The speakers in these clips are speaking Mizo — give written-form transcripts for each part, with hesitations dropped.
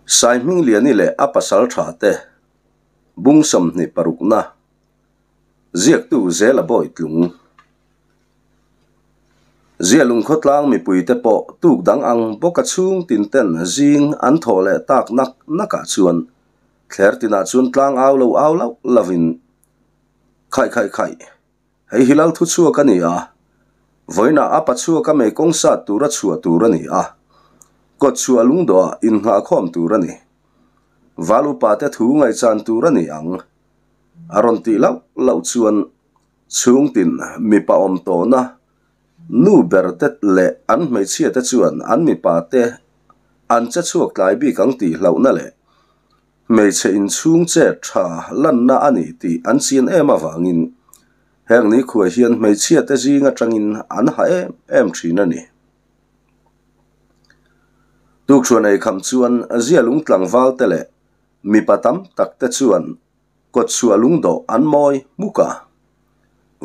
Saihmingliani leh a pasal tha te bung 26na ziaktu Zela Bawitlung Zialung khawtlang mipuite pawh tuk dang ang bawka chhung tin ten zing an thawh leh tak nak nakah chuan thler tinah chuan tlang au lo au lauh lovin Khaih khaih khaih Hei hi lal thuchhuak a ni a, vawiinah a pachhuak a mei kawng sat tura chhuah tur a ni a, kawtchhuah lungdawhah innghahkhawm tur a ni. Val upate thu ngaihchan tur a ni ang. A rawn tih lauh lauh chuan chhungtin mipa awm tawhna nu berte leh an hmeichhiate chuan an mipate an che chhuak tlai bik ang tih hlauhna leh Hmeichhe inchhung chet tha lanna a ni tih an chian em avangin heng nikhua hian hmeichhiate zing atangin an ha em em thin a ni. Tukṭhuan eikham chuan zialung tlangvalte leh mipa tam takte chuan kawtchhuah lungdawh an mawi hmuk a.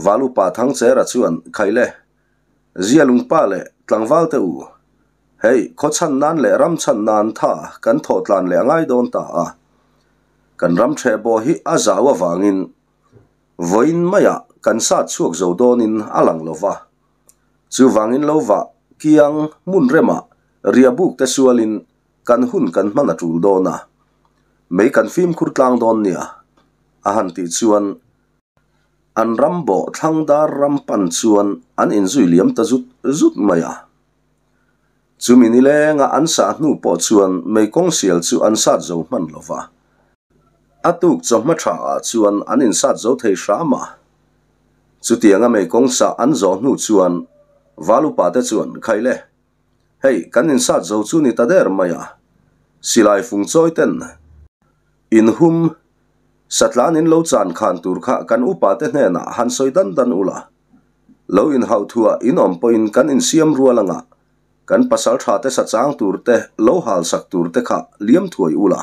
Valupa Thangchera chuan Khaile, Zialung pa leh tlangvalte u, hei khaw chhan nan leh ram chhan nan tha kan thawh tlan leh a ngai dawn ta a. Kan ram ṭheh pawh hi a zau avangin vawiin maiah kan sat chhuak zo dawnin a lang lo va. Chuvangin lo vah kiang hmun remah riahbuk te sualin kan hun kan hman a ṭul dawn a, mei kan fimkhur tlang dawn nia, a han tih chuan An ram bawh thlang dar ram pan chuan an inzui liam ta zut zut mai a. Chumi nilenga an sah hnu pawh chuan mei kawng sial chu an sat zo hman lo va. A tuk chawhma tha ah chuan an insat zo thei hram a. Chutianga mei kawng sah an zawh hnu chuan Val upa te chuan Khaile, hei kan insat zo chu ni ta der mai a. Silai fung chawi ten inhum Satlan in lo chan khan tur kha kan upa te hnenah han sawi dan dan ula. Lo inhauh thuah in awm pawhin kan insiam rual anga kan pasal tha te sachang tur te lo hal sak tur te kha liam thuai ula.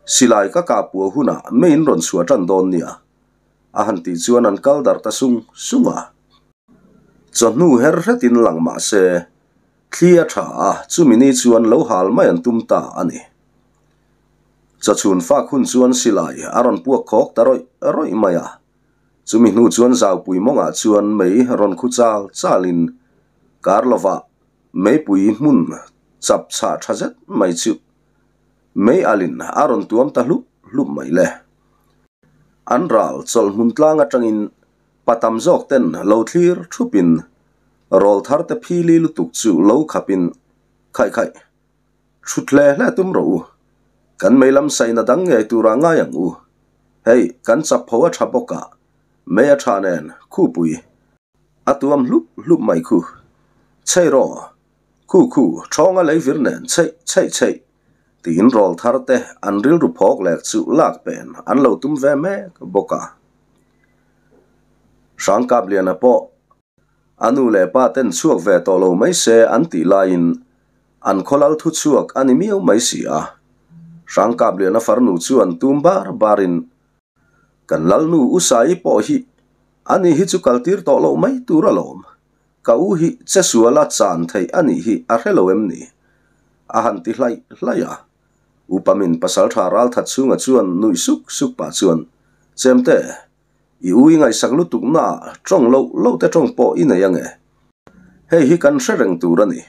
Silai ka kah puah hunah mei in rawn chhuah tan dawn nia. A han tih chuan an kal darh ta sung sung a. Chawhnu her hretin lang mah se thli a tha a, chumi ni chuan lo hal mai an tum ta a ni. Chawchhun fak hun chuan silai a rawn puak khawk ta rawih rawih mai a. Chumi hnu chuan zaupui mawngah chuan mei rawn khu chal chalin kar lovah meipui hmun chap chhah tha zet mai chu mei alin a rawn tuam ta hlup hlup mai le. An ral chawlh hmun tlang atangin pa tam zawk ten lo thlir thupin rawl thar te phili lutuk chu lo khapin khaih khaih Thut hle hle tum rawh u. Kan mei lam saina dang ngei turah ngai ang u. Hei, kan chap pho a tha bawk a, mei a tha nen, khupui a tuam hlup hlup mai khu. Chei rawh, khu khu, thawnga lei vir nen chheih chheih chheih tiin rawl thar te an rilru phawk lek chu lak pen an lo tum ve mek bawk a. Hrangkapliana pawh a nu leh pa ten chhuak ve tawh lo mai se an tih laiin An khawlal thu chhuak a ni miau mai si a. Hrangkapliana farnu chuan tum bar barin, Kan lalnu U Saii pawh hi ani hi chu kaltir tawh loh mai tur alawm. Ka u hi che suala chan theih a nih hi a hre lo em ni? A han ti hlaih hlaih a. Upamin pasaltha ralthat chhunga chuan nuih suk suk pah chuan, Chemte, I u i ngaihsak lutuk naah tawng loh loh te tawng pawh i nei ange. Hei hi kan hre reng tur a ni.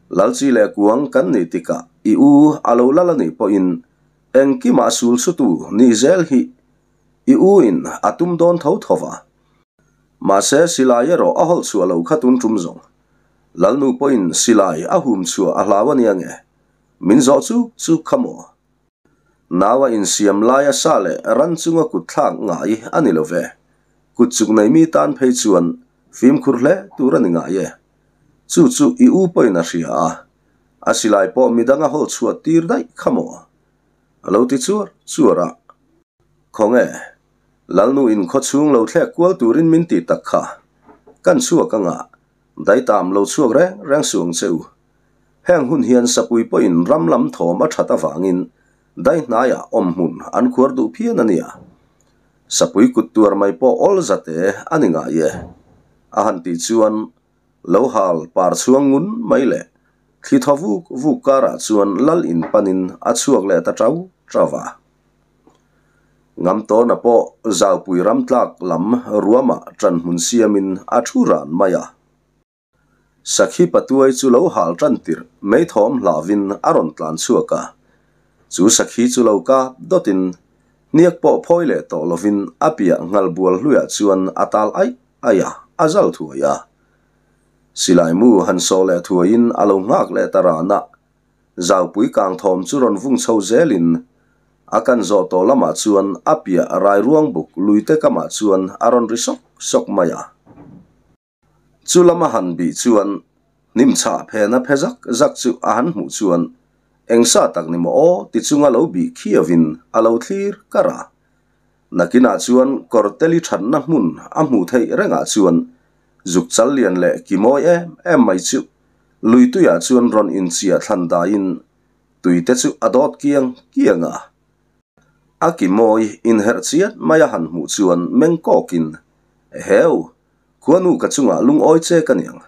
Lalchi leh kuang kan nih tikah i u a lo lal a nih pawhin engkimah sul sutu nih zel hi i u in a tum dawn tho tho va. Mahse silai erawh a hawlh chhuah lo kha tun tum zawng. Lalnu pawhin silai a hum chhuah a hlau a nia nge. Min zawh chuk chuk kha maw? Nau a insiam laia sa leh ran chunga kut thlak ngai a ni lo ve. Kut chuk nei mi tan phei chuan fimkhur hle tur a ni ngai e. Chu chu i u pawhin a hria a, a silai pawh midang a hawl chhuah tir daih kha maw? A lo ti chuar chuar a. Khawnge, Lalnu in khaw chhung lo thlek kual turin min ti tak kha. Kan chhuak anga, daitam lo chhuak reng reng suang che u. Heng hun hian sapui pawhin ram lam thawm a that avangin dai hnaiah awm hmun an khuar duh phian a nia. Sapui kut tuar mai pawh awl zate a ni ngai e. A han tih chuan lo hal par chhuang ngun mai leh Thli thaw vuk vuk karah chuan lal in panin a chhuak leh ta tau tau a. Ngamtawna pawh Zaupui ram tlak lam ruamah ṭan hmun siamin a thu ran mai a. Sakhi patuai chu lo hal ṭan tirh mai thawm hlauhin a rawn tlan chhuak a. Chu sakhi chu lo kap dawtin hniak pawh phawi leh tawh lovin a piah nghal bual hluiah chuan a tal aih aih a, a zal thuai a. Silai mu han sawh leh thuaiin a lo nghak leh ta ran a. Zaupui kang thawm chu rawn vung chho zelin a kan zawh tawh lamah chuan a piah rairuang buk luite kamah chuan a rawn ri sawk sawk mai a. Chu lama han bih chuan hnim chhah phena phe zak zak chu a han hmuh chuan eng sa tak ni maw aw ti chunga lo bih khiauin a lo thlir kar a. Nakinah chuan kawr teli thatna hmun a hmuh theih rengah chuan zuk chal lian leh ki mawi em em mai chu lui tuiah chuan rawn inchiah thlan daiin tui te chu a dawt kiang kiang a. A ki mawi inherh chiat mai a han hmuh chuan meng kawkin, Eheu! Khuanu ka chungah lungawi che ka niang,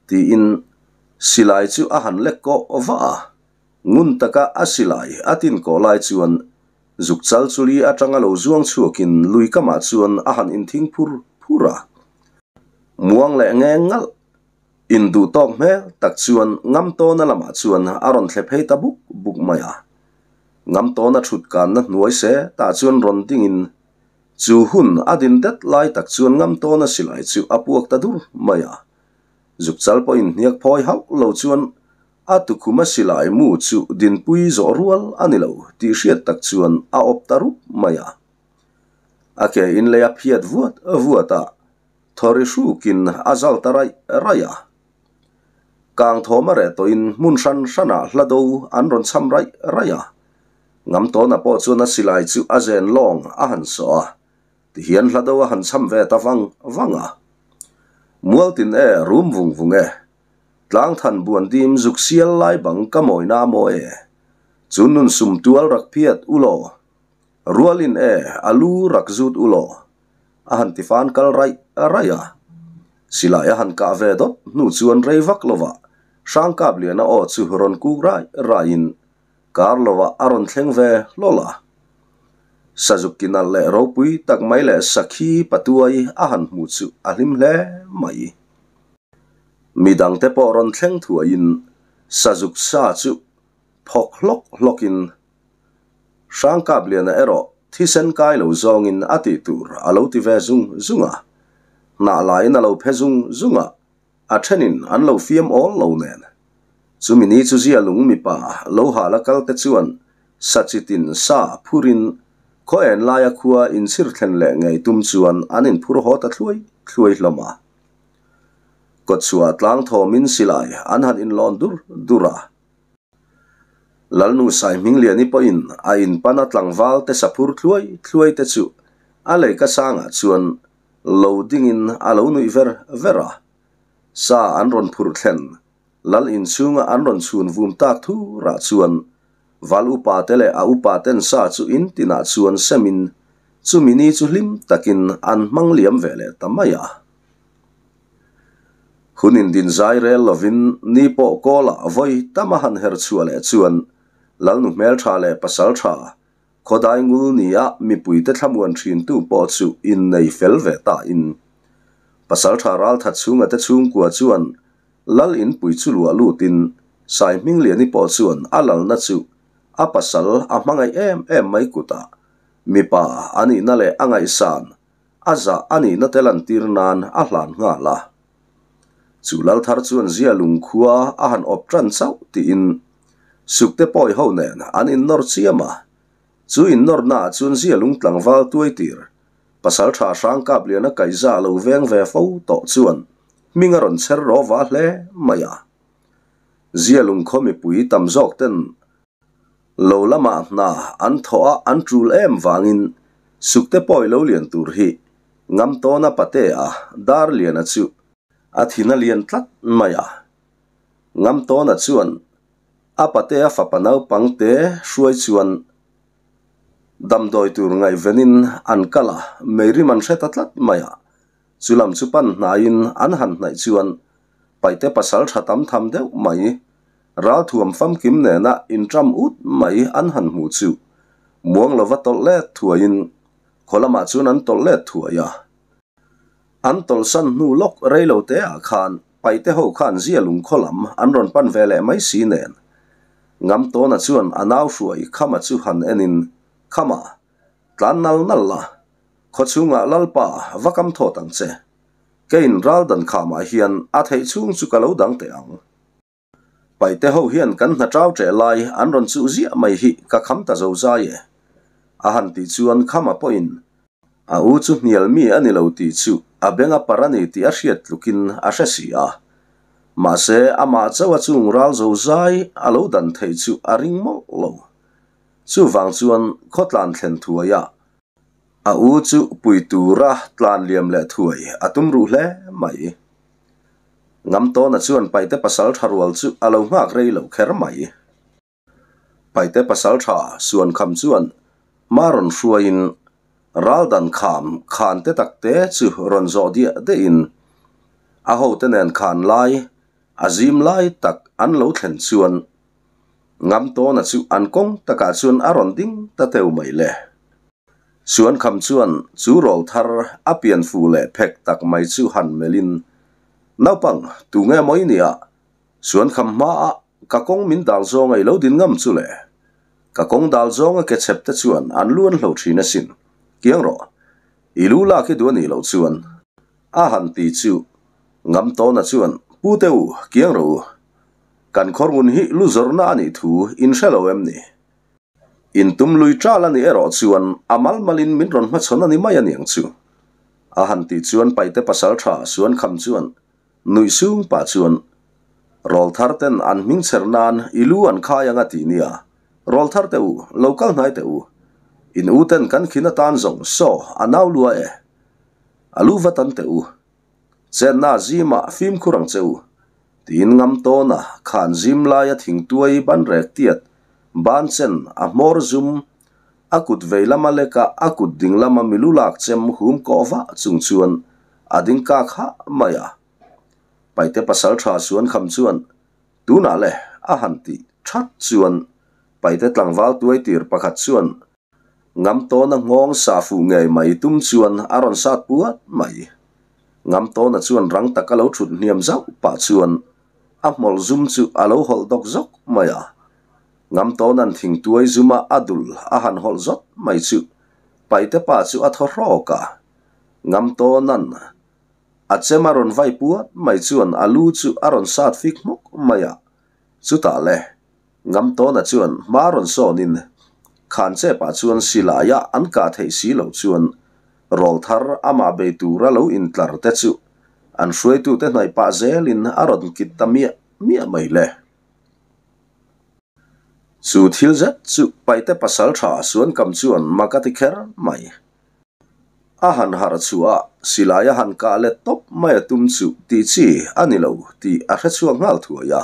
tiin silai chu a han lek kawh vah a. Ngun taka a silai a tin kawh lai chuan zuk chal chuli atanga lo zuang chhuakin lui kamah chuan a han inthing phur phur a. Muang leh ngeng ngalh induh tawk hmel tak chuan Ngamtawna lamah chuan a rawn thle phei ta buk buk mai a. Ngamtawna thut kanna hnuai se tah chuan rawn dingin Chu hun a din det lai tak chuan ngam tawn a silai chu a puak ta dur mai a. Zukchal pawhin hniak phawi hauh lo chuan a tukhum a silai mu chu dinpui zawh rual a ni lo tih hriat tak chuan a awp ta rup mai a. A ke in lei a phiat vuat vuat a, thawri hrukin a zal ta raih raih a. Kang thawm a reh tawhin hmun hran hranah hla do an rawn cham raih raih a. Ngamtawna pawh chuan a silai chu a zen lawng a han sawh a, tihian hla do a han cham ve ta vang vang a. Mualtin e, rum vung vung e. Tlangthan buan dim zuk sial lai bang ka mawina maw e. Chu nun sum tual rak phiat u law. Rualin e, a lu rak zut u law. A han ti fan kal raih raih a. Silai a han kah ve dawt hnu chuan rei vak lovah Hrangkapliana aw chu rawn kuk raih raihin kar lovah a rawn thleng ve hlawl a. Sazuk kinalh leh ropui tak mai leh sakhi patuai a han hmu chu a hlim hle mai. Midangte pawh rawn thleng thuaiin Sazuk sa chu phawk hlawk hlawkin Hrangkapliana erawh thisen kai lo zawngin a tih tur a lo ti ve zung zung a, hnah laiin a lo phe zung zung a, a thenin an lo fiam awl lo nen. Chumi ni chu zia lung mipa lo hal a kal te chuan sachitin sa phurin khaw en laia khua inchhir thlen leh ngei tum chuan an inphur haw ta thluai thluai hlawm a. Kawtchhuah tlang thawmin silai an han inlawn dur dur a. Lalnu Saihmingliani pawhin a inpana tlangval te saphur thluai thluai te chu a leika sangah chuan lo dingin a lo nuih ver ver a. Sa an rawn phurh thlen Lal inchhunga an rawn chhun vum tak thu rah chuan Val upa te leh a upa ten sa chu in tinah chuan semin chumi ni chu hlim takin an hmang liam ve leh ta mai a. Hun indin zai rel lovin ni pawh kawlah vawi tam a han her chhuah leh chuan Lalnu hmeltha leh pasaltha khawdai ngul nia mipuite thlamuan thintu pawh chu innei fel ve ta in pasaltha ralthat chhunga te chhungkua chuan Lal inpui chu luah lutin Saihmingliani pawh chuan a lalna chu a pasal a hmangaih em em mai kutah mipa a nihna leh a ngaihsan A zah a nihna te lantir nan a hlan nghal a. Chu Lalthar chuan zia lungkhua a han awp tan chauh tiin Sukte pawi ho nen an innawr chiam a. Chu innawrna ah chuan zia lung tlangval tuai tir Pasaltha Hrangkapliana kaihza lo veng ve fo tawh chuan hming a rawn chher rawva hle mai a. Zia lungkhaw mipui tam zawk ten Lo lamah hna an thawh a an tul em vangin Sukte pawi lo lian tur hi Ngamtawna pate a dar liana chu a thin a lian tlat mai a. Ngamtawna chuan a pate a fapa naupang te hruai chuan damdawi tur ngaihvenin an kal a, meirim an hre ta tlat mai a. Chu lam chu pan hnaiin an han hnaih chuan paite pasal tha tam tham deuh mai. Ralthuam famkim nena inṭam ut mai an han hmu chu muang lova tawlh let thuaiin khaw lamah chuan an tawlh let thuai a. An tawlhsan hnu lawk rei lo te ah khan Paite ho khan zia lungkhaw lam an rawn pan ve leh mai si nen. Ngamtawna chuan a nau hruai Khama chu han enin, Khama, tlan nal nal la, khaw chhungah Lalpa va kam thawt ang che. Keiin ral dan khamah hian a theih chhung chu ka lo dang teh ang. Paite ho hian kan hna ṭau ṭeh lai an rawn chuh ziah mai hi ka kham ta zo zai e. A han tih chuan Khama pawhin a u chu hnial mi a ni lo tih chu a beng a par a ni tih a hriat tlukin a hre si a. Mahse amah chauh a chung ral zo zai a lo dan theih chu a ring mawlh lo. Chuvang chuan khawtlan thlen thuaiah A u chu pui tura tlan liam leh thuai a tum ruh hle mai. Ngamtawna chuan Paite pasal tha rual chu a lo nghak rei lo kher mai. Paite pasal tha Suankham chuan hma rawn hruaiin Raldan kham khan te tak te chu rawn zawh diah deihin a hote nen khan lai a zim lai tak an lo thlen chuan Ngamtawna chu an kawng takah chuan a rawn ding ta teu mai le. Suankham chuan chu rawl thar a pian fuh leh phek tak mai chu han melhin, Naupang, tu nge maw i nia? Suankham hmaah ka kawng min dal zawnga i lo din ngam chu le. Ka kawng dal zawnga ke chhep te chuan an lu an hlo thin asin. Kiang rawh, i lu lak i duh a nih loh chuan. A han ti chu Ngamtawna chuan, Pu te u, kiang rawh u. Kan khawrngun hi lu zawrhna a nih thu in hre lo em ni? In tum lui ṭal a nih erawh chuan a mal malin min rawn hmachhawn a ni mai a niang chu. A han tih chuan Paite pasalṭha Suankham chuan nuih sung pah chuan, Rawlthar ten an hming chher nan i lu an khai ang a ti nia, Rawlthar te u, lo kal hnai teh u. In u ten kan khin atan zawng saw a nau lua e. A lu va tan teh u. Chenna zimah fimkhur ang che u, tiin ngam tawn a, khan zim laia thingtuai ban rek tiat, ban chen a hmawr zum, a kut vei lama leka a kut ding lama milu lak chem hum kawh vah chung chuan a ding kak hah mai a. Paite pasal tha suan kham chuan, Tunah le, a han tih that chuan Paite tlangval tuai tir pakhat chuan Ngam tawna nghawng sa fuh ngei mai tum chuan a rawn sat puat mai. Ngam tawna chuan rang taka lo thut hniam zauh pah chuan a hmawlh zum chu a lo hawlh dawk zawk mai a. Ngam tawna'n thingtuai zuma a dul a han hawlh zawt mai chu Paite pa chu a thaw hrawk a. Ngam tawna'n a chem a rawn vai puat mai chuan a lu chu a rawn sat fik hmawk mai a. Chutah le. Ngamtawna chuan hma rawn sawnin Khanchepah chuan silaia an kah theih si loh chuan rawlthar amah bei tura lo intlar te chu an hruaitute hnaih pah zelin a rawn kit ta miah miah mai le. Chu thil zet chu Paite pasaltha Suankam chuan mak a ti kher mai. A han harh chhuah a, silai a han kah let tawp mai a tum chu tih chi a ni lo tih a hre chhuak nghal thuai a.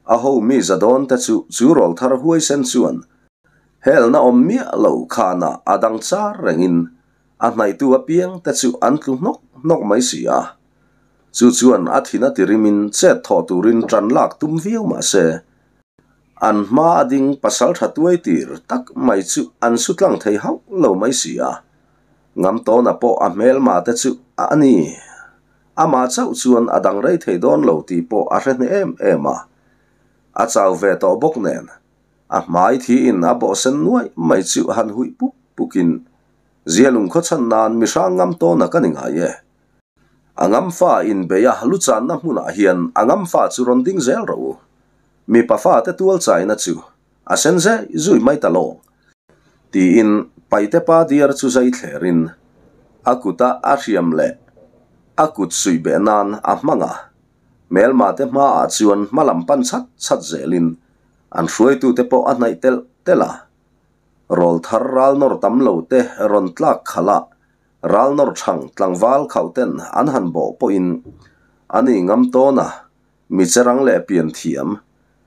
A ho mi za dawn te chu chu rawl thar huaisen chuan helna awm miah lo khanah a dang char rengin a hnaihtu apiang te chu an tlu hnawk hnawk mai si a. Chu chuan a thin a tirimin chet thawh turin tan lak tum viau mah se, an hma a ding pasal tha tuai tir tak mai chu an su tlang thei hauh lo mai si a. Ngamtawna pawh a hmelma te chu a ni. Amah chauh chuan a dang rei thei dawn lo tih pawh a hre hne em em a. A chau ve tawh bawk nen, a hmai thiin a bawhsen nuai mai chu han huih puk pukin, Zialung khaw chhan nan mi hrang ngam tawna ka ni ngai e. A ngamfa inbei a lu channa hmunah hian a ngamfa chu rawn ding zel rawh u. Mipa fate tual chaina chu a sen zai zui mai ta lawng. Tiin Paite pa diar chu zai thlerin a kuta a hriam leh a kut suih beh nan a hmang a. Hmelma te hmaah chuan hma lam pan chat chat zelin an hruaitute pawh a hnaih telh telh a. Rawl thar ral nawr tam lo te rawn tlak khalh a, ral nawr chhang tlangval khauh ten an han bawh pawhin a ni ngam tawn a. Mi cherang leh pian thiam,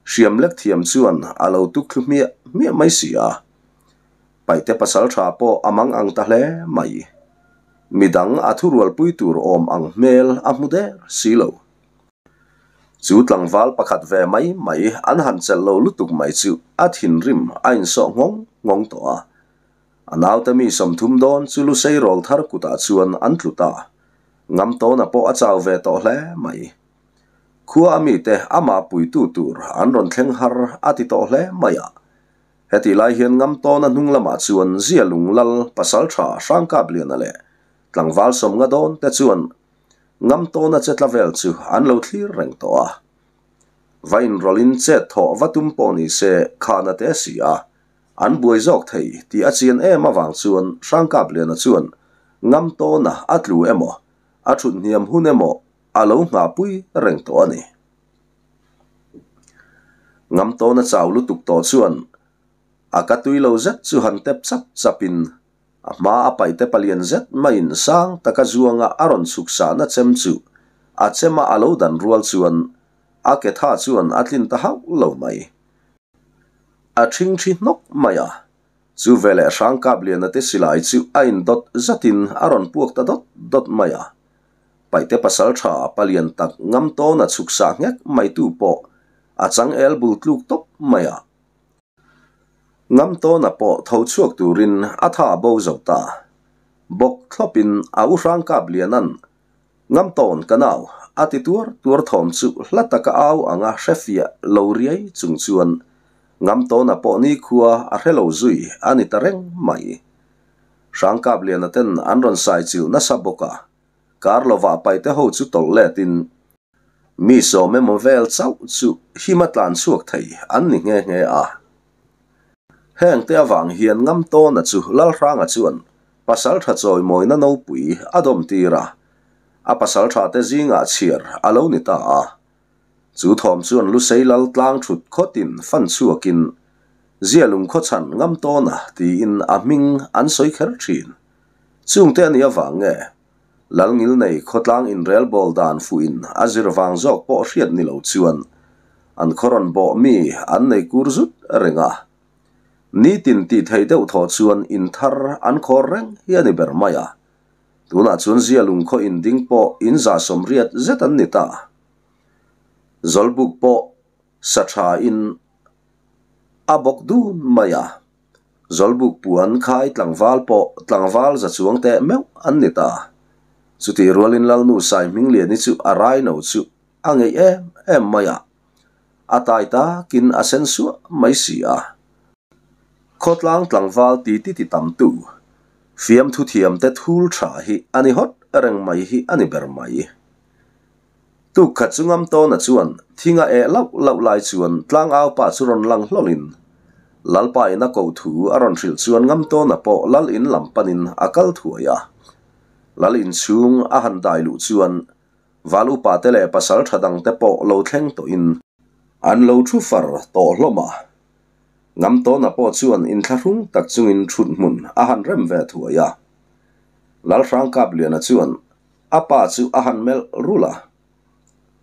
hriam lek thiam chuan a lo tuk thlu hmiah hmiah mai si a. Paite pasal tha pawh a mang ang ta hle mai. Midang a thurualpui tur awm ang hmel a hmu der si lo. Chu tlangval pakhat ve mai mai an han chelh lo lutuk mai chu a thinrim a insawh nghawng nghawng tawh a. A naute mi 30 dawn chu lusei rawl thar kutah chuan an tlu ta. Ngamtawna pawh a chau ve tawh hle mai. Khua a mite amah puitu tur an rawn thleng har a ti tawh hle mai a. Hetih lai hian Ngamtawna hnung lamah chuan Zialung Lal Pasaltha Hrangkapliana leh tlangval 50 dawn te chuan Ngamtawna che tla vel chu an lo thlir reng tawh a. Va inrawlhin chet thawh va tum pawh ni se khahna te si a, an buai zawk thei tih a chian em avang chuan Hrangkapliana chuan Ngamtawna a tlu emaw, a thut hniam hun emaw a lo nghahpui reng tawh a ni. Ngamtawna chau lutuk tawh chuan a ka tui lo zet chu han tep chap chapin A hma a paihte palian zet maiin sang taka zuanga a rawn chhuk sahna chem chu a chema a lo dan rual chuan a ke tha chuan a tlin ta hauh lo mai. A ṭhingṭhi hnawk mai a, chu veleh Hrangkapliana te silai chu a indawt zatin a rawn puak ta dawt dawt mai a. Paihte pasalṭha palian tak ngam tawna chhuk sah nghek maitu pawh a changel bul tluk tawp mai a. Ngamtawna pawh tho chhuak turin a tha bo zo ta. Bawk thlawpin a u Hrangkapliana'n, Ngamtawn ka nau, a ti tuar tuar thawm chu hla taka au anga hre fiah lo riai chung chuan Ngamtawna pawh nikhua a hre lo zui a ni ta reng mai. Hrangkapliana ten an rawn sai chilh nasa bawk a, kar lovah paite ho chu tawlh letin, Mi sawm emaw vel chauh chu hima tlan chhuak thei an ni nghe nghe a. Heng te avang hian Ngamtawna chu Lalhranga chuan pasaltha chawimawina nopui a dawm tir a, a pasaltha te zingah chhiar a lo ni ta a. Chu thawm chuan Lusei Lal tlang thut khawtin fan chhuakin Zialung khawchhan Ngamtawna tiin a hming an sawi kher thin. Chungte a nih avang nge Lalngilnei khawtlang inrelbawl dan fuhin a zir vang zawk pawh hriat ni lo chuan an khaw rawn bawh mi an nei kur zut reng a. Nitin tih theih deuh thaw chuan in thar an khawr reng hi a ni ber mai a. Tunah chuan Zialung khaw in ding pawh in 180 zet an ni ta. Zawlbuk pawh sa tha in a bawk dun mai a. Zawlbuk puan khai tlangval pawh tlangval za chuang teh meuh an ni ta. Chutih rualin Lalnu Sai Hmingliani chu a raino chu a ngeih em em mai a, a tai takin a sen suah mai si a. Khawtlang tlangval ti ti ti tamtu, fiamthu thiamte thul tha hi a ni hawt reng mai hi a ni ber mai. Tuk khat chu Ngamtawna chuan thing a eh lauh lauh lai chuan tlangau pa chu rawn lang hlawlhin Lalpa in a koh thu a rawn hrilh chuan Ngamtawna pawh Lal in lam panin a kal thuai a. Lal in chhung a han dai luh chuan Val upa te leh pasal tha dang te pawh lo thleng tawhin an lo thu far tawh hlawm a. Ngamtawna pawh chuan inthlahrung tak chungin thut hmun a han rem ve thuai a. Lalhrangkapliana chuan A pa chu a han melh rulh a.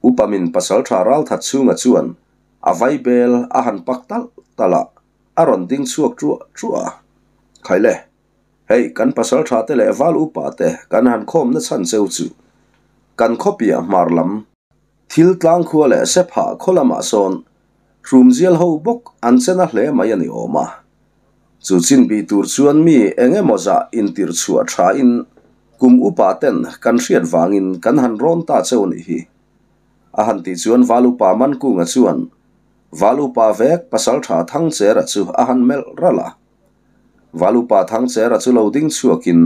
Upamin pasaltha ralthat chhunga chuan a vaibel a han pak talh talh a, a rawn ding chhuak ṭuah ṭuah a. Khaile, hei kan pasaltha te leh val upa te kan han khawmna chhan cheu chu kan khawpiah hmar lam thil tlang khua leh sephah khaw lamah sawn hrumzial ho bawk an che na hle mai a ni awm a. Chu chin bih tur chuan mi eng emaw zah intirh chhuah thain kum upa ten kan hriat vangin kan han rawn ta cheu nih hi. A han tih chuan Val upa Mankunga chuan Val upa vek pasaltha Thangchera chu a han melh ralh a. Val upa Thangchera chu lo ding chhuakin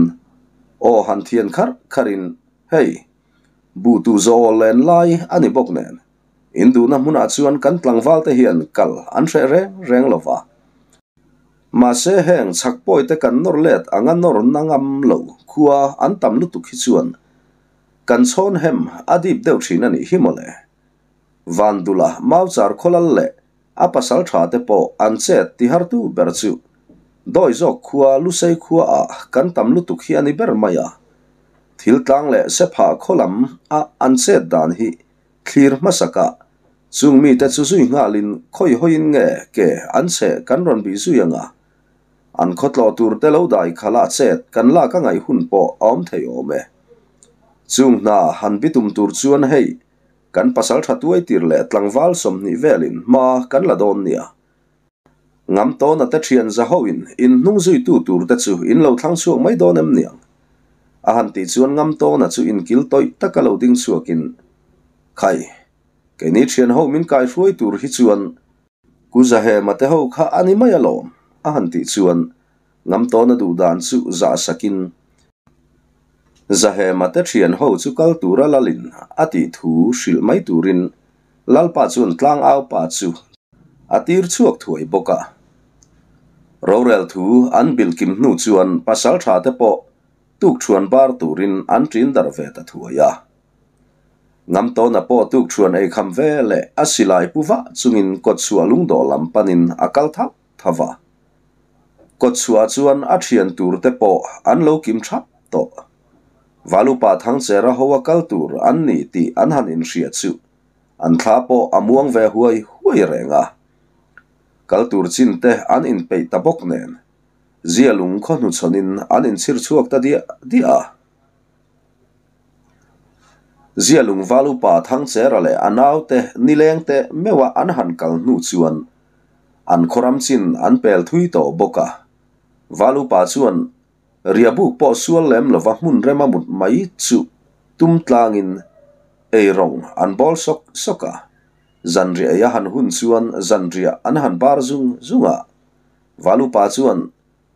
aw han thian kharh kharhin, Hei, buh tu zaw len lai a ni bawk nen. In duhna hmunah chuan kan tlangval te hian kal an hreh reng reng lo va. Mahse heng chhak pawi te kan nawr let anga nawr na ngam lo khua an tam lutuk hi chuan kan chhawn hem a dip deuh thin a nih hi mawle. Vandula Mauchar khawlal leh a pasal tha te pawh an chet ti hartu ber chu dawi zawk khua Lusei khua ah kan tam lutuk hi a ni ber mai a. Thil tlang leh sephah khaw lam a an chet dan hi Thlir hmasakah, chung mite chu zui nghalin khawi hawiin nge ke an chhe kan rawn bih zui ang a, an khawtlawh tur te lo dai khalah chet kan lak a ngaih hun pawh a awm thei awm e. Chung hna han bitum tur chuan hei, Kan pasalṭha tuaitir leh tlangval 20 velin hma kan la dawn nia. Ngamtawna te ṭhian zahoin in hnung zuitu tur te chu in lo thlang chhuak mai dawn em niang? A han tih chuan Ngamtawna chu inkil tawih taka lo ding chhuakin, Khai, keini ṭhian ho min kaihruai tur hi chuan Ku Zahema te ho kha a ni mai alawm, a han tih chuan Ngamtawna duh dan chu zah sakin Zahema te ṭhian ho chu kal tura lalin a tih thu hrilh mai turin Lalpa chuan tlangaupa chu a tir chhuak thuai bawk a. Rorel thu an bilh kim hnu chuan pasalṭha te pawh tukṭhuan bar turin an ṭin darh ve ta thuai a. Ngamtawna pawh tukṭhuan ei kham ve leh a silai pu vah chungin kawtchhuah lungdawh lam panin a kal thauh thauh a. Kawtchhuah chuan a ṭhian tur te pawh an lo kim ṭhap tawh. Valupa Thangchera ho a kal tur an ni tih an han inhria chu an thla pawh a muang ve huai huai reng a. Kal tur chin te an inpeih ta bawk nen Zialung khaw hnuchhawnin an inchhir chhuak ta diah diah a. Zialung Valupa Thangchera leh a naute nileng te meuha an han kal hnu chuan an khawram chin an pel thui tawh bawk a. Valupa chuan Riabuk pawh sual lem lova hmun rema mut mai chu tum tlangin eirawng an bawl sawk sawk a. Zanriah ei a han hun chuan zanriah an han bar zung zung a. Valupa chuan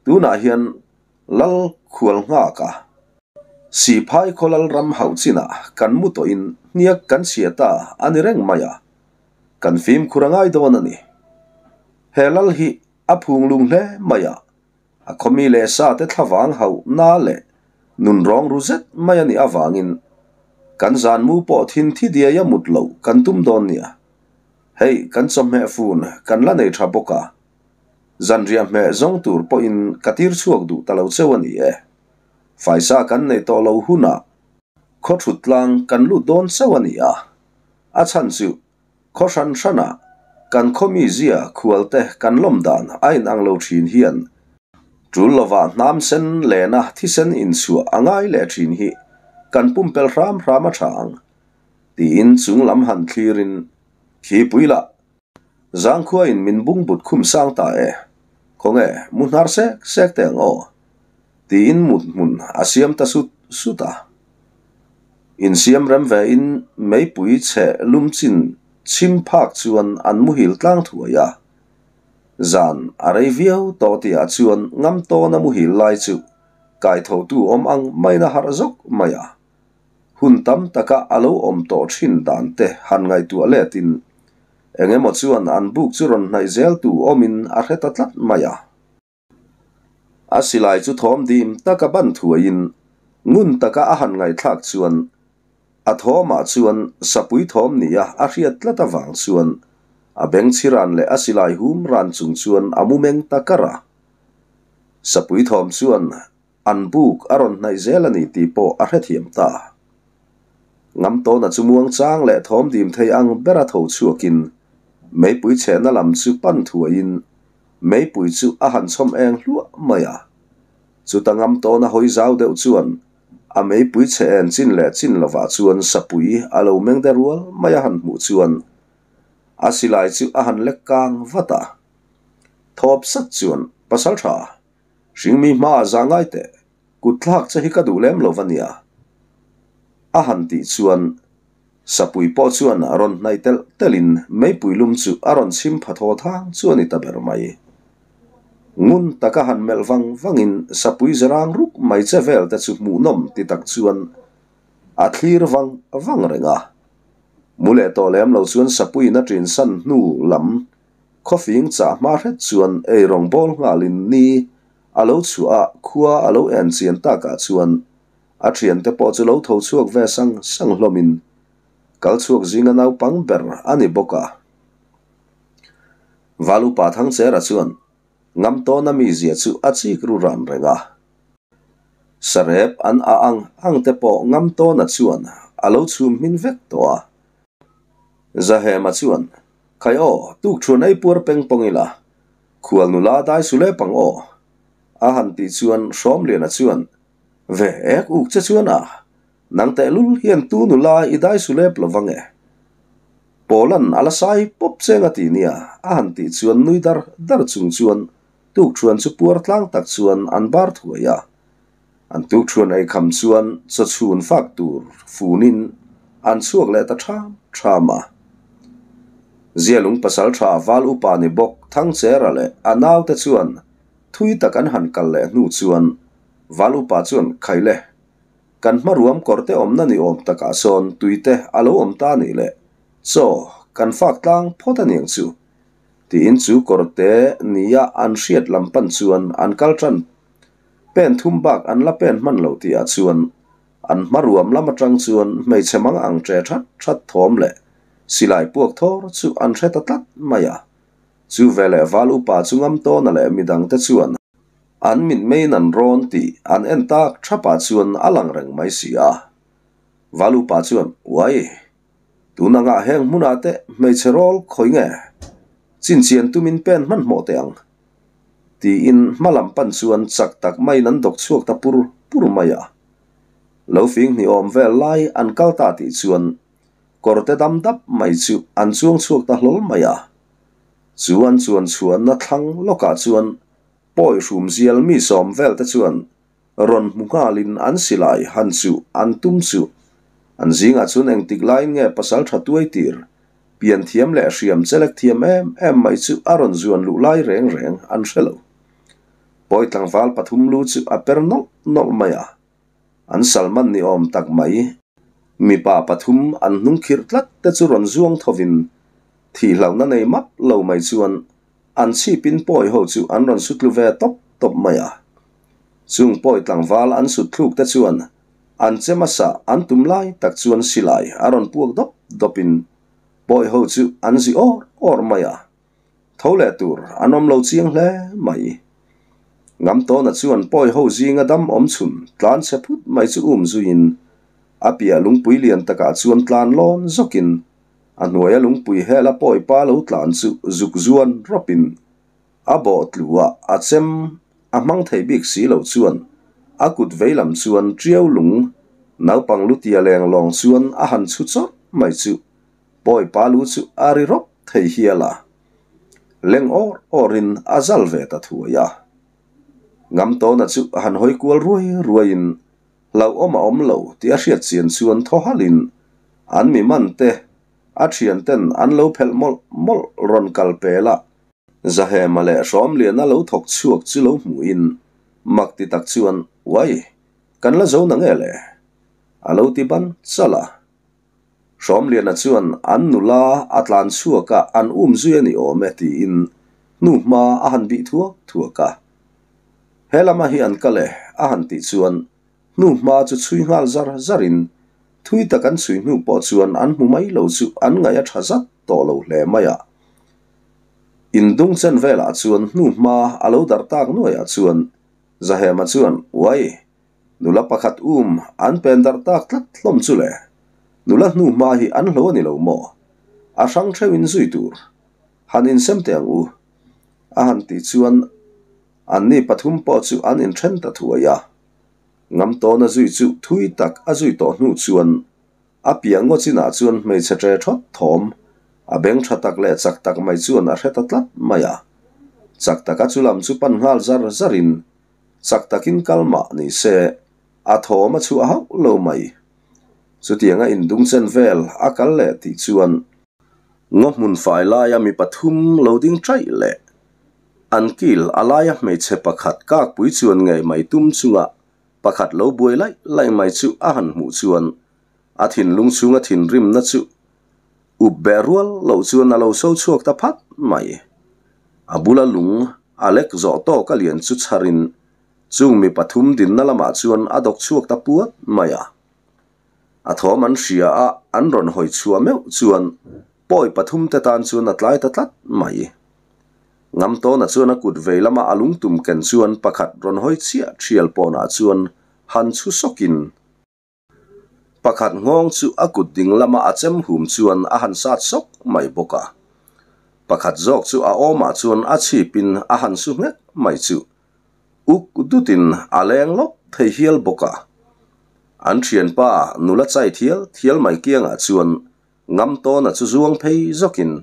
tunah hian Lal khual nghak a. Siphai khaw lal ram hauh chinah kan mu tawhin hniak kan chhia ta a ni reng mai a, kan fimkhur a ngai dawn a ni. He lal hi a phung lung hle mai a, a khawmi leh sa te thlavang hauh na leh nun rawng ru zet mai a nih avangin kan zan mu pawh thin thi diai a mut loh kan tum dawn nia. Hei kan chawhmeh fun kan la nei tha bawk a, Zanriah hmeh zawng tur pawhin ka tir chhuak duh ta lo cheu a ni e. Faisa kan nei tawh lo hunah khaw thut tlang kan lut dawn chauh a ni a. A chhan chu khaw hran hranah kan khaw mizia khualte kan lawm dan a inang lo thin hian tul lovah hnam sen lena thisen inchhuah a ngai leh thin hi kan pumpelh hram hram a tha ang tiin chung lam han thlirin khipui lah Zangkhuain min bungbut khum sang ta e, khawnge mu hnar sek sek teh ang aw, tiin mut hmun a siam ta sut sut a. Insiam rem ve in meipui chhe lum chin chhim phak chuan an muhil tlang thuai a. Zan a rei viau tawh tihah chuan ngam tawna muhil lai chu kaithotu awm ang maina harh zawk mai a. Hun tam taka a lo awm tawh thin dan te han ngaihtuah letin eng emaw chuan an buk chu rawn hnaih zel tu awmin a hre ta tlat mai a. A silai chu thawm dim taka ban thuaiin ngun taka a han ngaihthlak chuan a thawmah chuan sapui thawm nia a hriat tlat avang chuan a bengchhi ran leh a silai hum ran chung chuan a mu meng ta kar a. Sapui thawm chuan An buk a rawn hnaih zel a ni tih pawh a hrethiam ta. Ngamtawna chu muangchang leh thawm dim thei ang bera tho chhuakin meipui chhehna lam chu pan thuaiin meipui chu a han chhawm eng hluah mai a. Chuta Ngamtawna hawi zau deuh chuan a meipui chhe en chin leh chin lovah chuan sapui a lo meng de rual mai a han hmuh chuan a silai chu a han lek kang vat a. Thawp sat chuan Pasaltha Hringmi hmaah za ngai teh, kut thlak che hi ka duh lem lo va nia. A han tih chuan Sapui pawh chuan a rawn hnaih telh telhin meipui lum chu a rawn chhim pha thaw thang chu a ni ta ber mai. Ngun taka han melh vang vangin Sapui zerang ruk mai che vel te chu hmuhnawm ti tak chuan a thlir vang vang reng a. Mu leh tawh lem lo chuan Sapuiin a ṭinsan hnu lam Khawfing chah hma hret chuan ei rawng bawl nghalin ni a lo chhuah a, khua a lo en chian takah chuan a thiante pawh chu lo tho chhuak ve sang sang hlawmin kal chhuak zinga naupang ber a ni bawk a. Valupa Thangchera chuan Ngamtawna mizia chu a chik ru ran reng a. Sarep an a ang ang te pawh Ngamtawna chuan a lo chhum hmin vek tawh a. Zahema chuan Khai aw, tuk thuan ei puar peng pawng ila, khual nula dai su lep ang aw. A han tih chuan Hrawmliana chuan, Ve ek uk che chuan a, nang tehlul hian tu nula i dai su lep lo vang e. Pawla'n a la sai pawp cheng a ti nia, a han tih chuan nui dar dar chung chuan tukṭhuan chu puar tlang tak chuan an bar thuai a. An tukṭhuan ei kham chuan chawchhun fak tur funin an chhuak leh ta ṭham ṭham a. Zialung pasalṭha val upa ni bawk Thangchera leh a naute chuan thui tak an han kal leh hnu chuan val upa chuan Khaile, Kan hmaruam kawrte awmna ni awm takah sawn tuite a lo awm ta nih leh chaw kan fak tlang phawt a niang chu tiin chu kawrte nia an hriat lam pan chuan an kal tan. Pen thum bak an la pen hman lo tihah chuan an hmaruam lam atang chuan hmeichhe mang ang tre that that thawm leh silai puak thawr chu an hre ta tlat mai a. Chu veleh val upa chu ngam tawna leh midangte chuan An mitmeiin an rawn tih an en tak thapah chuan a lang reng mai si a. Valupa chuan, Uai! Tun angah heng hmunah te hmeichhe rawl khawi nge? Chinchian tumin pen hmanhmawh teh ang. Tiin hma lam pan chuan chak tak maiin an dawk chhuak ta pur pur mai a. Lo fing hnih awm vel lai an kal ta tih chuan kawrte dam dap mai chu an chuang chhuak ta hlawl mai a. Chu an chuan chhuanna thlang lawkah chuan Pawi hrum zial mi sawm vel te chuan rawn hmu nghalin an silai han chuh an tum chuh. An zingah chuan engtik laiin nge pasal tha tuai tir, pian thiam leh hriam chelek thiam em em mai chu a rawn zuan luh lai reng reng an hre lo. Pawi tlangval pathum lu chu a per nawlh nawlh mai a. An salman ni awm tak mai. Mipa pathum an hnung khirh tlat te chu rawn zuang thovin thihlohna nei map lo mai chuan An chhipin pawi ho chu an rawn sutlu ve tawp tawp mai a. Chung pawi tlangval an sut thluk te chuan an che hmasa an tum lai tak chuan silai a rawn puak dawp dawpin pawi ho chu an zi awr awr mai a. Tho leh tur an awm lo chiang hle mai. Ngamtawna chuan pawi ho zinga dam awm chhun tlan chhe phut mai chu um zuiin a piah lungpui lian takah chuan tlan lawn zawkin A hnuaia lungpui hela pawi pa lo tlan chu zuk zuan rawpin a bawh tlu a, a chem a hmang thei bik si lo chuan a kut vei lam chuan tiau lung naupang lutia leng lawng chuan a han chhu chawrh mai chu pawi pa lu chu a ri rawp thei hial a, leng awr awrin a zal ve ta thuai a. Ngamtawna chu a han hawi kual ruai ruaiin Hlauhawm a awm lo tih a hriat chian chuan thaw halhin an mi man te a thian ten an lo phelh mawlh mawlh rawn kal pel a. Zahema leh Hrawmliana lo thawk chhuak chu lo hmuhin mak ti tak chuan Uai, kan la zo na nge le? A lo ti ban chal a. Hrawmliana chuan an nula a tlan chhuak a an um zui a ni awm e tiin hnu hma a han bih thuak thuak a. He lama hi an kal e a han tih chuan hnu hma chu chhui nghal zar zarin thui tak an chhui hnu pawh chuan an hmu mai lo chu an ngaih a tha zat tawh lo hle mai a. Indung chen velah chuan hnu hma a lo darh tak nuaiah chuan Zahema chuan Uai! Nula pakhat um an pen darh tak tlat hlawm chu le. Nula hnu hma hi an hlo a ni lo maw? A hrang theuhin zui tur. Han insem teh ang u. A han tih chuan anni pathum pawh chu an inthen ta thuai a. Ngamtawna zui chu thui tak a zui tawh hnu chuan a piah ngaw chinah chuan hmeichhe tre thawt thawm a beng tha tak leh chak tak mai chuan a hre ta tlat mai a. Chak taka chu lam chu pan nghal zar zarin Chak takin kal mah ni se, a thawm a chhuah hauh lo mai. Chutianga indungchen vel a kal leh tih chuan ngaw hmun fai laia mi pathum lo ding chaih leh an kil a laia hmeichhe pakhat kakpui chuan ngei mai tum chunga pakhat lo buai laih laih mai chu a han hmuh chuan a thinlung chhunga thinrimna chu up beh rual loh chuan a lo so chhuak ta phat mai. A bula lung a lek zawh tawk a lian chu chharin chung mi pathum dinna lamah chuan a dawk chhuak ta puat mai a. A thawm an hria a, an rawn hawi chhuah meuh chuan pawi pathum te tan chuan a tlai ta tlat mai. Ngamtawna chuan a kut vei lama a lungtum ken chuan pakhat rawn hawi chiah thial pawnah chuan han chhu sawkin, Pakhat nghawng chu a kut ding lama a chem hum chuan a han sat sawk mai bawk a. Pakhat zawk chu a awmah chuan a chhipin a han su nghek mai chu uk dutin a leng lawk thei hial bawk a. An thianpa nula chai thial thial mai kiangah chuan. Ngamtawna chu zuang phei zawkin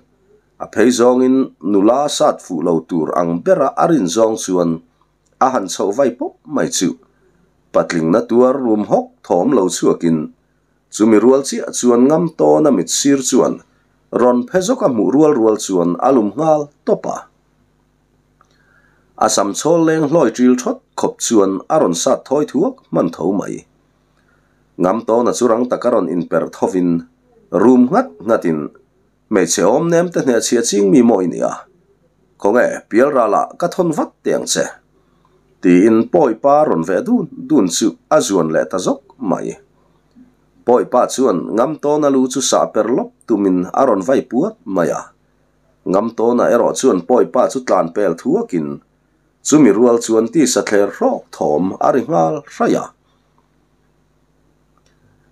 a phei zawngin nula sat fuh lo tur ang bera a rin zawng chuan a han chhoh vai pawp mai chu patling na tuar rum hawk thawm lo chhuakin chumi rual chiah chuan Ngamtawna mit sir chuan rawn phe zawk a hmuh rual rual chuan a lum nghal tawp a. A sam chhawl leng hlawi ṭil ṭhawt khawp chuan a rawn sat thawi thuak hman tho mai. Ngamtawna chu rang taka rawn inperh thovin rum nghat nghatin, Hmeichhe awm nem te hnehchhia ching mi maw i nia? Khawnge, pialralah ka thawn vat teh ang che. Tiin Pawipa rawn veh dun dun chu a zuan leh ta zawk mai. Pawipa chuan Ngamtawna lu chu sah per lawp tumin a rawn vai puat mai a. Ngamtawna erawh chuan Pawipa chu tlan pel thuakin chumi rual chuan tisa thler hrawk thawm a ri nghal hraih a.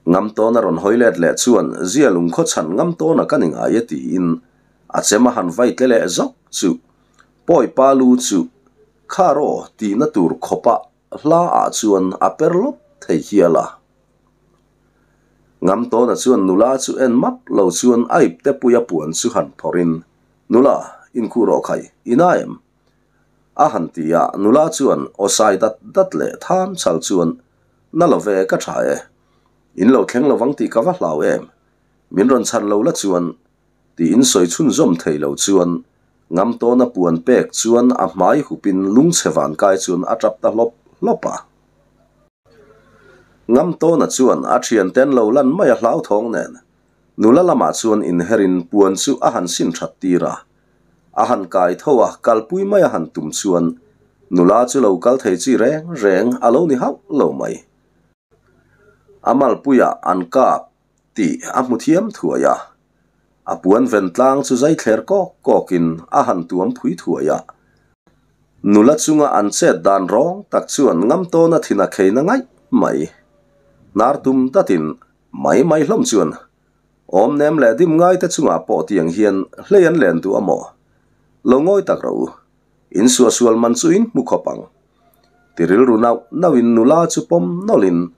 Ngamtawna rawn hawi let leh chuan Zia lungkhaw chhan Ngamtawna ka ni ngai e tiin a chem a han vai tle leh zawk chu Pawipa lu chu kha raw tihna tur khawpa hla ah chuan a per lawp thei hial a. Ngamtawna chuan nula chu en map lo chuan a ipte puia puan chu han phawrhin, Nula, inkhuh rawh khai, i na em? A han ti a, nula chuan aw sai dat dat leh tham chhal chuan, Na lo ve, ka tha e. In lo thleng lovang tih ka va hlau em? Min rawn chhan lo la chuan, tiin sawi chhunzawm thei lo chuan Ngamtawna puan pek chuan a hmai hupin lungchhe vankai chuan a tap ta hlawp hlawp a. Ngamtawna chuan a thianten lo lan mai a hlauthawng nen nula lamah chuan inherin puan chu a han sin that tir a. A han kai tho a, kalpui mai a han tum chuan nula chu lo kal thei chi reng reng a lo ni hauh lo mai. A malpuiah an kap tih a hmu thiam thuai a. A puan ven tlang chu zai thler kawk kawkin a han tuam phui thuai a. Nula chunga an chet dan rawng tak chuan ngam tawna thin a kheina ngaih mai. Hnar tum datin mai mai hlawm chuan awm nem leh dim ngai te chungah pawh tiang hian hlei an len duh a maw? Lo ngawi tak rawh u. In suahsual man chu in hmu khawp ang. Ti rilru nauh nauhin nula chu pawm nawlhin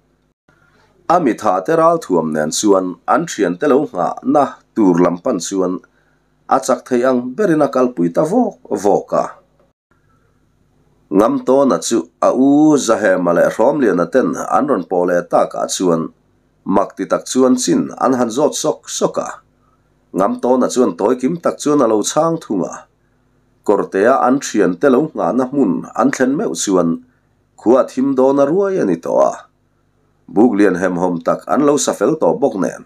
A mitha te ralthuam nen chuan an thiante lo nghahna tur lam pan chuan a chak thei ang berin a kalpui ta vawk vawk a. Ngamtawna chu a u Zahema leh Hrawmliana ten an rawn pawh leh takah chuan mak ti tak chuan chin an han zawt sawk sawk a. Ngamtawna chuan tawi kim tak chuan a lo chhang thung a. Kawrtea an thiante lo nghahna hmun an thlen meuh chuan Khua thim dawn a ruai a ni tawh a, buk lian hemhawm tak an lo sa fel tawh bawk nen.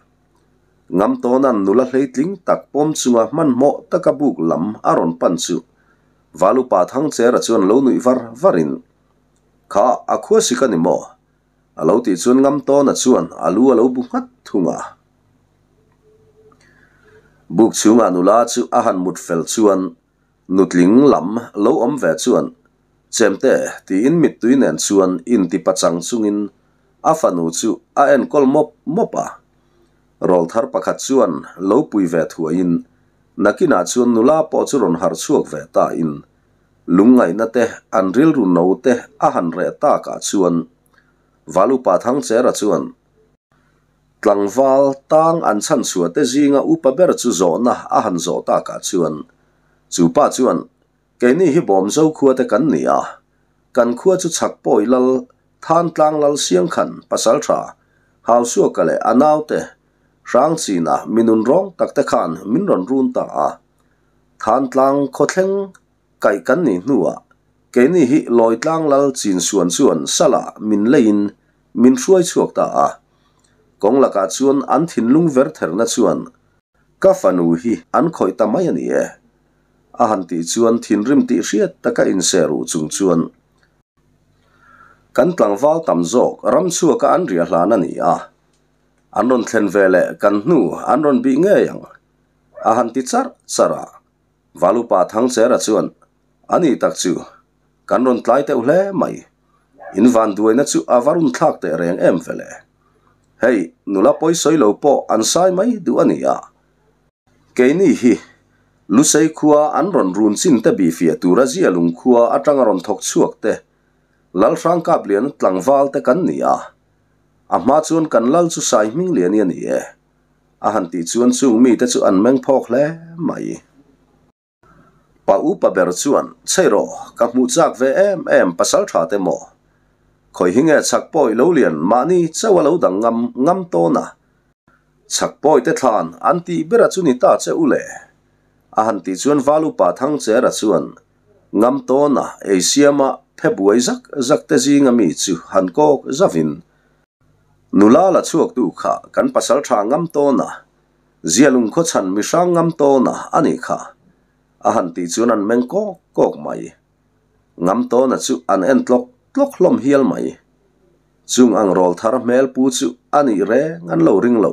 Ngamtawna'n nula hleitling tak pawm chunga hmanhmawh taka buk lam a rawn pan chu Valupa Thangchera chuan lo nuih var varin, Kha, a khua sik a ni maw? A lo tih chuan Ngamtawna chuan a lu a lo bu nghat thung a. Buk chhungah nula chu a han mut fel chuan Nutling lam lo awm ve chuan, Chemte, tiin mittui nen chuan inti pachang chungin a fanu chu a enkawl mawp mawp a. Rawlthar pakhat chuan lo pui ve thuaiin nakinah chuan nula pawh chu rawn harh chhuak ve tain lungngaihna te an rilru no te a han reh takah chuan Valupa Thangchera chuan Tlangval tang an chhan chhuah te zinga upa ber chu zawhna a han zawh takah chuan chu pa chuan, Keini hi Bawmzo khua te kan ni a, kan khua chu Chhakpawi lal Thantlang lal Siangkhan pasaltha Hausuaka leh a naute Hrangchina minun rawng tak te khan min rawn run ta a, Thantlang khawthleng kaih kan nih hnuah keini hi Lawitlang lal Chinsuan chuan salah min leiin min hruai chhuak ta a. Kawng lakah chuan an thinlung ver therna chuan ka fanu hi an khawih ta mai a ni e. A han tih chuan thinrim tih hriat taka inse ruh chung chuan kan tlangval tam zawk ram chhuaka an riah hlan a ni a. An rawn thlen ve leh kan hnu an rawn bih ngei ang a han ti charh charh a. Valupa Thangchera chuan, A ni tak chu, kan rawn tlai teuh hle mai. In vanduaina chu a va run thlak teh reng em vele. Hei, nula pawi sawi lo pawh an sai mai duh a ni a. Keini hi, Lusei khua an rawn run chin te bihfiah tura zia lung khua atanga rawn thawk chhuak te, Lalhrang Kapliana tlangval te kan ni a. A hma chuan kan lal chu sai hming lian i a ni e. A han tih chuan chung mite chu an meng phawk hle mai. Pa upa ber chuan, Chhei rawh, ka hmuh chak ve em em pasal tha te maw? Khawi hi nge chhak pawi lo lian mahni chauh a lo dang ngam ngam tawn a? Chhak pawi te thlan an tih ber a chu ni ta che u le. A han tih chuan Val upa Thangchera chuan, Ngam tawn a, ei siama phe buai zak zak te zinga mi chu han kawk zavin, Nula la chhuak tu kha kan pasal tha ngam tawn a, Zialung khaw chhan mi hrang ngam tawn a a nih kha. A han tih chuan an meng kawk kawk mai. Ngam tawn a chu an en tlawk tlawk hlawm hial mai. Chung ang rawl thar hmel pu chu a nih reng an lo ring lo.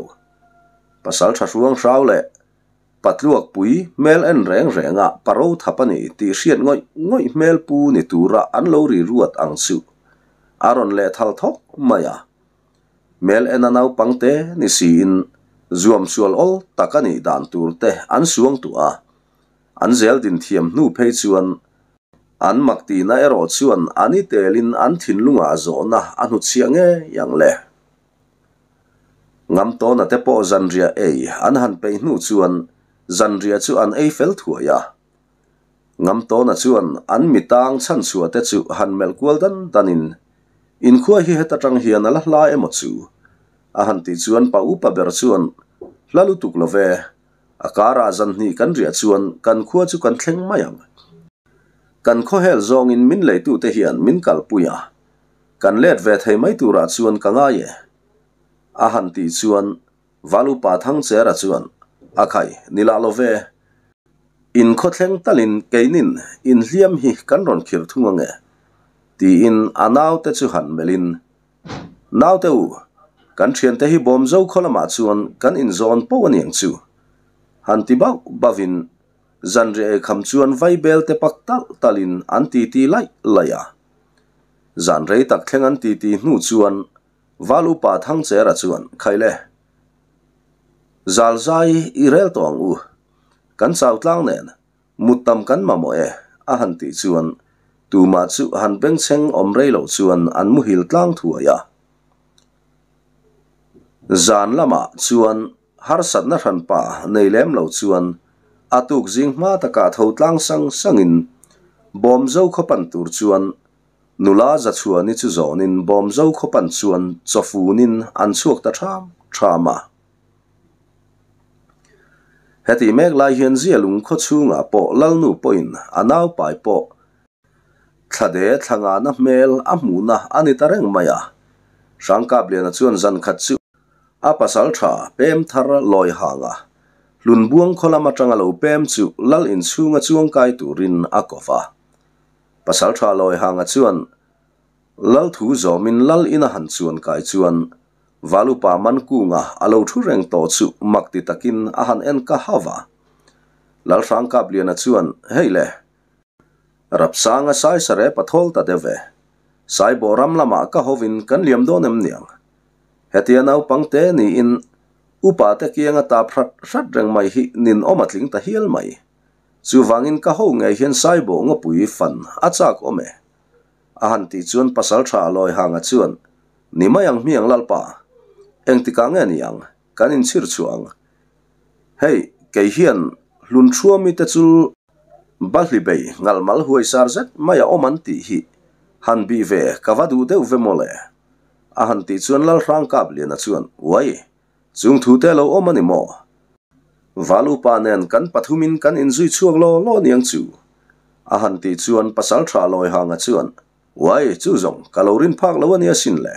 Pasal tha hruang hrau leh Patluak pui hmel en reng reng a paro thap a ni tih hriat ngawih ngawih hmel pu ni tura an lo ri ruat ang chu a rawn leh thal thawk mai a. Hmel en a naupang te ni siin zuam sual awl tak a nih dan tur te an suang tuah a. An zel din thiam hnu phei chuan an mak tihna erawh chuan an i telin an thinlungah zawhna a hnutchhiah ngei ang le. Ngam tawna te pawh zanriah ei an han peih hnu chuan zanriah chu an ei fel thuai a. Ngam tawna chuan an mitang chhanchhuah te chu han melh kual dan danin, Inkhua hi heta tang hian a la hla emaw chu? a han tih chuan pa upa ber chuan, Hla lutuk lo ve, a karah zan hnih kan riah chuan kan khua chu kan thleng mai ang. Kan khawhel zawngin min leitute hian min kalpui a, Kan let ve thei mai turah chuan ka ngai e. A han tih chuan Valupa Thangchera chuan, A khai, ni lah lo ve. In khawthleng talin keinin inhliam hi kan rawn khir thung ange, tiin a naute chu han melhin, Naute u, kan thiante hi bawm zo khaw lamah chuan kan inzawn poh a niang chu, han ti bauh bauhin zanriah eikham chuan vaibel te pak talh talhin an titi laih laih a. Zan rei tak thleng an titi hnu chuan Val upa Thangchera chuan, Khaile, zal zai i rel tawh ang u. Kan chau tlang nen mut tam kan mamawh e, a han tih chuan tumah chu han bengchheng awm rei loh chuan an muhil tlang thuai a. Zan lamah chuan harsatna hranpa nei lem lo chuan a tuk zing hma takah tho tlang sang sangin Bawmzo khaw pan tur chuan nula Zachhuani chu zawnin Bawmzo khaw pan chuan chawfunin an chhuak ta ṭham ṭham a. Heti mek lai hian Zialung khaw chhungah pawh Lalnu pawhin a naupai pawh Thlade thlangana hmel a hmuhna a ni ta reng mai a. Hrangkapliana chuan zan khat chu a pasal tha pem thar lawi hang a, Hlunbuang khaw lam atanga lo pem chu lal inchhunga chuangkai turin a ko va. Pasal tha lawi hanga chuan lal thu zawmin lal ina han chuan kai chuan Valupa Mankunga a lo thu reng tawh chu mak ti takin a han en ka hau va. Lal Hrangkapliana chuan, Hei le, Rapsanga saisare pathawl ta deuh ve. Saibawh ram lamah ka hovin kan liam dawn em niang? Hetia naupang te niin upa te kianga tap hrat hrat reng mai hi ninawm a tling ta hial mai. Chuvangin ka ho ngei hian Saibawh ngawpui fan a chak awm e. A han tih chuan pasal tha Lawihanga chuan, Ni mai ang hmiang Lalpa, engtikah nge ni ang? Kan inchhir chhuah ang. Hei, kei hian hlun thuami te chu Bahli bei ngalmal huai sar zet mai a awm an tih hi han bih ve ka va duh deuh ve mawle. A han tih chuan Lalhrangkapliana chuan, Uai, chung thu te lo awm a ni maw? Valupa nen kan pathumin kan inzui chhuak law law niang chu. A han tih chuan Pasaltha Lawihanga chuan, Uai, chu zawng ka lo rin phak lo a nia sin le.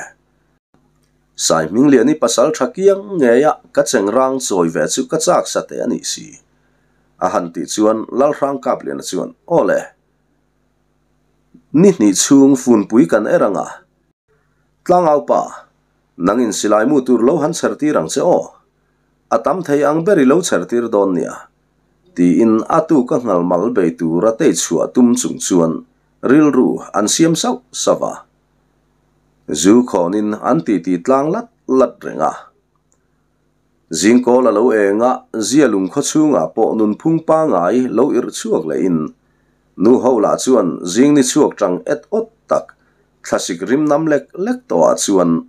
Sai Hmingliani pasal tha kiang ngeia ka cheng rang chawi ve chu ka chak sa teh a nih si. A han tih chuan Lalhrangkapliana chuan, Aw le, ni hnih chhung funpui kan er ang a. Tlangaupa, nangin silai mu tur lo han chher tir ang che aw. A tam thei ang ber i lo chher tir dawn nia. Tiin a tu ka nghal mal bei tur a tei chhuah tum chung chuan rilru an siam sauh sauh a. Zu khawnin an titi tlang lat lat reng a. Zingkawl a lo eng a, zia lungkhaw chhungah pawh nunphung pangai lo irh chhuak lehin nu ho lah chuan zing ni chhuak tang et awt tak thlasik rim nam lek lek tawhah chuan.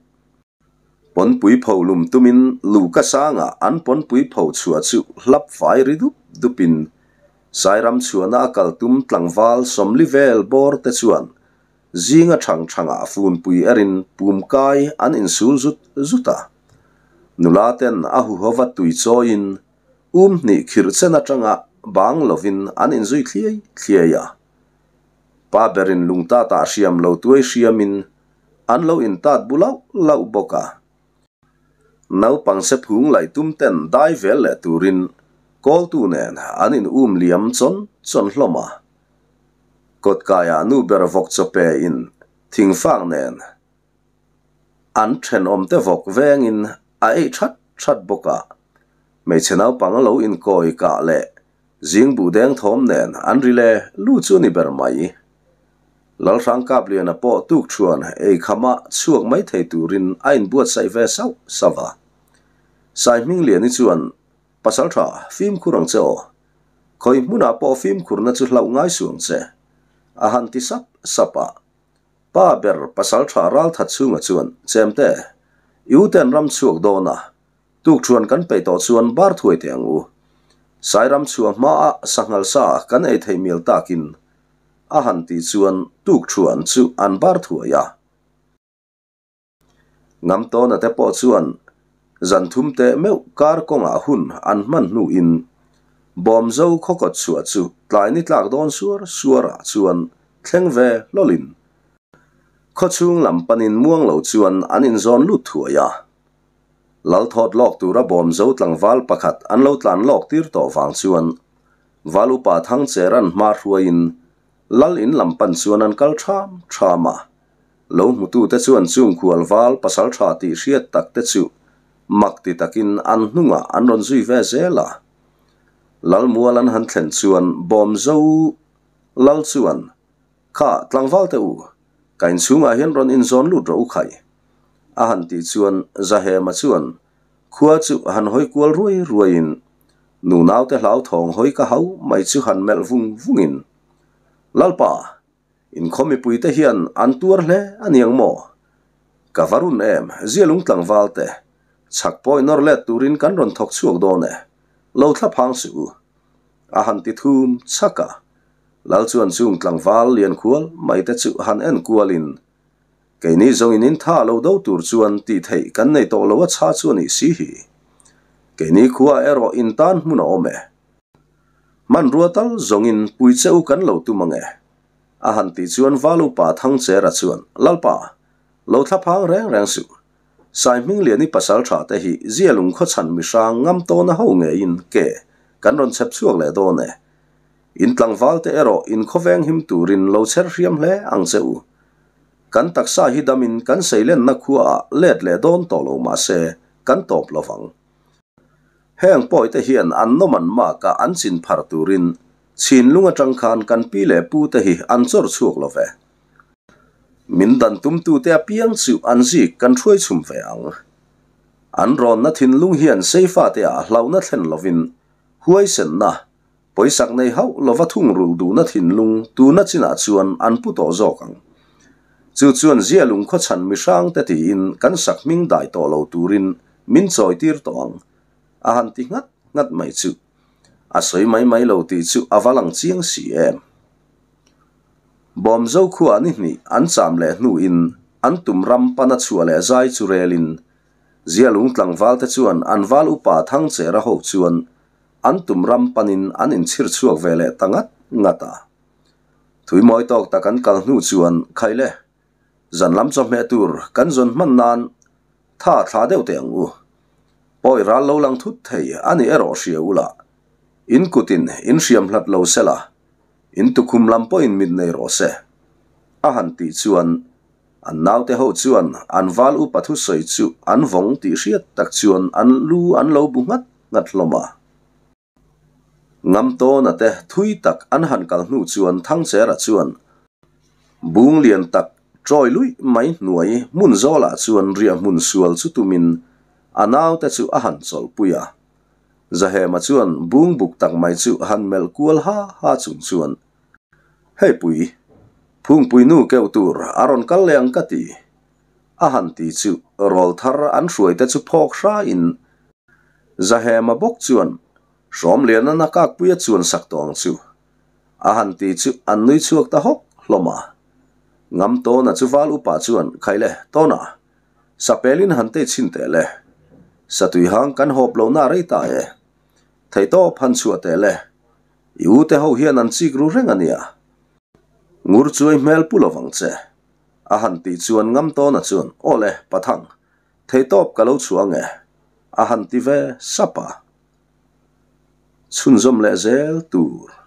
Pawnpui pho lum tumin luhka sangah an pawnpui pho chhuah chu hlap fai ri dup dupin Sairam chhuahna a kal tum tlangval 40 vel bawr te chuan zinga thang thangah funpui erin pum kai an insul zut zut a. Nula ten a huhova tui chawiin um hnih khirh chen atanga bang lovin an inzui thliai thliai a. Pa berin lungtatah hriam lo tuai hriamin an lo intat bu lauh lauh bawk a. Naupang se phung laih tum ten dai vel leh turin kawltu nen an in um liam chawn chawn hlawm a. Kawtkaiah nu ber vawk chaw pe in thingfak nen an thenawmte vawk vengin a ei that that bawk a. Hmeichhe naupang lo inkawi kah leh Zing buh deng thawm nen an ri le lu chu ni ber mai. Lalhrang Kapliana pawh tuk chuan ei khama chhuak mai thei turin a inbuatsaih ve sauh sauh a. Saihmingliani chuan, Pasaltha, fimkhur ang che aw. Khawi hmunah pawh fimkhurna chu hlauh ngai suh ang che, a han ti sap sap a. Pa ber Pasaltha Ralthat chhunga chuan, Chemte, i uten ram chhuak dawn a, Tukṭhuan kan peih tawh chuan bar thuai teh ang u. Sairam chhuah hmaah sanghal sa kan ei theih mial takin a han tih chuan tukṭhuan chu an bar thuai a. Ngamtawna te pawh chuan zan thum teh meuh kar kawngah hun an hman hnuin Bawmzo khawkawt chhuah chu tlai ni tlak dawn suar suarah chuan thleng ve hlawlin khawchhung lam panin muang lo chuan an inzawn lut thuai a. Lal thawt lawk tura bawm zo tlangval pakhat an lo tlan lawk tir tawh vang chuan Val upa Thangcheran hma hruaiin Lal in lam pan chuan an kal ṭham ṭham a. Lo hmutute chuan chung khual val pasal ṭha tih hriat tak te chu mak ti takin an hnungah an rawn zui ve zel a. Lal mual an han thlen chuan bawm zo Lal chuan, Kha tlangval te u, ka inchhungah hian rawn inzawn lut rawh u khai. A han tih chuan Zahema chuan khua chu han hawi kual ruai ruaiin nu naute hlauthawng hawi ka hau mai chu han melh vung vungin, Lalpa, inkhaw mipuite hian an tuar hle a niang maw? Ka va run em, Zialung tlangval te, chhak pawh inawr let turin kan rawn thawk chhuak dawn e, lo thla phang suh u. A han ti thum chhak a, Lal chuan chung tlangval lian khual mai te chu han en kualin, Keini zawngin in tha lo do tur chuan tih theih kan nei tawh lo a chha chu a nih si hi. Keini khua erawh in tan hmun a awm e. Hmanrua tal zawngin pui che u kan lo tum ang e. A han tih chuan Val upa Thangchera chuan, Lalpa, lo thla phang reng reng suh. Saihmingliani pasal tha te hi Zialung khawchhan mihrang ngam tawna ho ngeiin ke kan rawn chhep chhuak leh dawn e. In tlangval te erawh in khawveng him turin lo chher hriam hle ang che u. Kan taksa hi damin kan seilenna khuaah let leh dawn tawh lo mah se kan tawp lo vang. Heng pawi te hian an nawm an mak a an chin phar turin chhinlung atang khan kan pi leh pu te hi an chawr chhuak lo ve. Min dan tumtute apiang chu an zik kan hruai chhum ve ang. An rawnna thinlung hian seifate ah hlauhna thlen lovin huaisenna Pawisak nei hauh lova thungrulh duhna thinlung tuna chinah chuan an pu tawh zawk ang. Chu chuan Zialung khawchhan mihrangte tiin kan sak hming dai tawh lo turin min chawitir tawh ang, a han ti nghat nghat mai chu. A sawi mai mai lo tih chu a va lang chiang si em. Bawmzo khuah ni hnih an cham leh hnuin an tum ram pana chhuah leh zai chu relin Zialung tlangvalte chuan an val upa Thangchera ho chuan An tum ram panin an inchhir chhuak ve leh ta ngat ngat a. Thui mawi tawk tak an kal hnu chuan Khaile, zan lam chawhmeh tur kan zawn hman nan tha thla deuh teh ang u. Pawi ral lo lang thut thei a ni erawh hria ula, in kutin in hriam hlat lo sela, in tukhum lam pawhin mit nei rawh se. A han tih chuan an naute ho chuan an val upa thusawi chu an vawng tih hriat tak chuan an lu an lo bu nghat nghat hlawm a. Ngamtawna te thui tak an han kal hnu chuan Thangchera chuan bung lian tak chawi luih mai hnuai hmun zawlah chuan riah hmun sual chu tumin a naute chu a han chawlhpui a. Zahema chuan bung buk tak mai chu han melh kual ha ha chung chuan, Hei pui, phungpui nu keuh tur a rawn kal leh ang ka ti. A han ti chu rawlthar an hruaite chu phawk hrain Zahema bawk chuan Hrawmliana na kakpuia chuan sak tawh ang chu. A han ti chu an nui chhuak ta hawk hlawm a. Ngam Tawna chu val upa chuan Khaile, Tawna, sapelin han tei chhin teh le. Satui hang kan hawp lo na rei ta e. Theihtawp han chhuah teh le. I u te ho hian an chik ru reng a nia. Ngur chuai hmel pu lovang che. A han tih chuan Ngam Tawna chuan Aw le, Pathang, theihtawp ka lo chhuah ang e. A han ti ve sap a. Chhunzawm leh zel tur.